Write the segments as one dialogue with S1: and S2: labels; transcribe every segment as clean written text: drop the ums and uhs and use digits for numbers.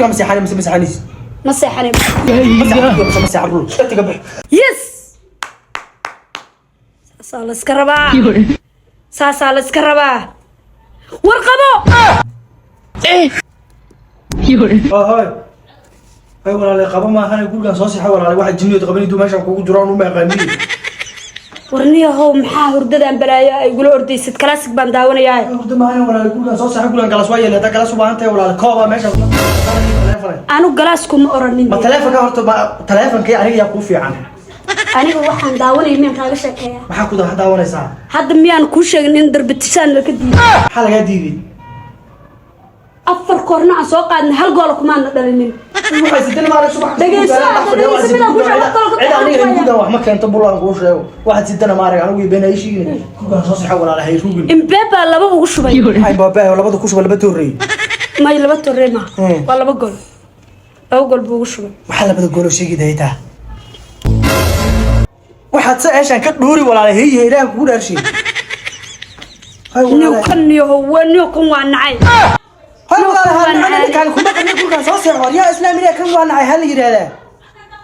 S1: Ma seexanay mise ma seexanaysid?
S2: Ma seexanay.
S1: Ma seexan mise ma seexan? Rul inta ka bix.
S2: Yes, saasaa la iska rabaa, saasaa la iska rabaa. Warqabo.
S1: Hoy hay walaalay, qaba maahane, gurigan soo seexa walaalay. Waxa jinniyood qabanaydu meeshan kugu jiro aan u maaqaaniye.
S2: Warniyahow, maxaa hurdadan balaayo ay igula ordaysid? Classic baan daawanayaa.
S1: Hurda maahane walaalay, gurigan soo seexa. Gurigan galas waa yeelay. Haddaa galas u baahan tahay walaalay, kooba meesha taleefanay.
S2: Anu galaasku ma oranin.
S1: Ma taleefonka horta, ma taleefonkii aniga yaa kuu fiican?
S2: Aniga waxaan daawanaya miyaan kaaga sheekeeyaa?
S1: Maxaa ku daawanaysaa?
S2: Hadda miyaan kuu sheegin in darbatisaan laka diiday?
S1: Maxaa lagaa diiday?
S2: Afar koorna aan soo qaadnay, hal goola kumaana dhalinin.
S1: Waxay sidana maalin subax.
S2: Dhegeyso, hadda dhegeyso, midaan kuu sheego, wax kaloo ka
S1: Cid aniga
S2: taxan.
S1: Gurigan wax ma keento, bulaan kuu sheego. Waxaad sidana maarag anigu iyo been ay sheegin. Gurigan soo seexa walaalay, hay rugin.
S2: Mbappe laba ugu shubay.
S1: Maxay Mbappe labada ku shubay? Laba toorey?
S2: May, laba torre ma. Waa laba gool, laba gool buu ugu shubay.
S1: Maxaa labada gool oo sheegi daytaa? Waxaad se eeshaan ka dhuuri walaalay, heeye, Ilaah kugu dhaarshay. Hay
S2: Niw
S1: walaalay.
S2: Kan niyoho waa niw, kan waa nacay.
S1: Hay walaalay,
S2: Waa
S1: ha
S2: nacay.
S1: ninkaan kuma qabin. Gurigan soo seexo. Yaa islaam, Ilaah, kan waa nacay. Ha la yidhaahdaa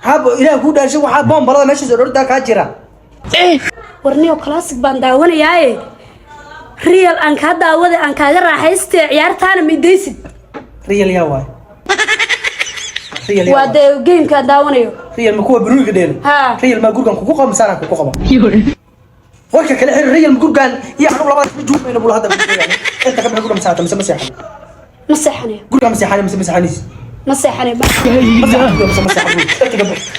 S1: hab Ilaah kugu dhaarshay. Waxaa boombalada meeshaas orordaa kaa jira.
S2: War niyow, classic baan daawanayaaye, real aan kaa daawada, aan kaaga raaxaystee, ciyaartaana ma idaysid?
S1: Real yaa waay? Real yaa
S2: Waa
S1: waay?
S2: dee gamekaan daawanayo.
S1: Real ma kuwa banuuniga dheelo?
S2: Ha.
S1: Real ma gurigan kugu qaba misaanaan kugu qaba? Warka kale xir. Real ma gurigan iyo anigu labada isma juumayno bula. Hadda inta ka bixi guriga. Ma seexata mise ma seexan?
S2: Ma seexanayo.
S1: Guriga ma seexanay mise ma seexanaysid?
S2: Ma seexanayo.
S1: Ma seexan guriga mise ma seexan? Inta ka bixi.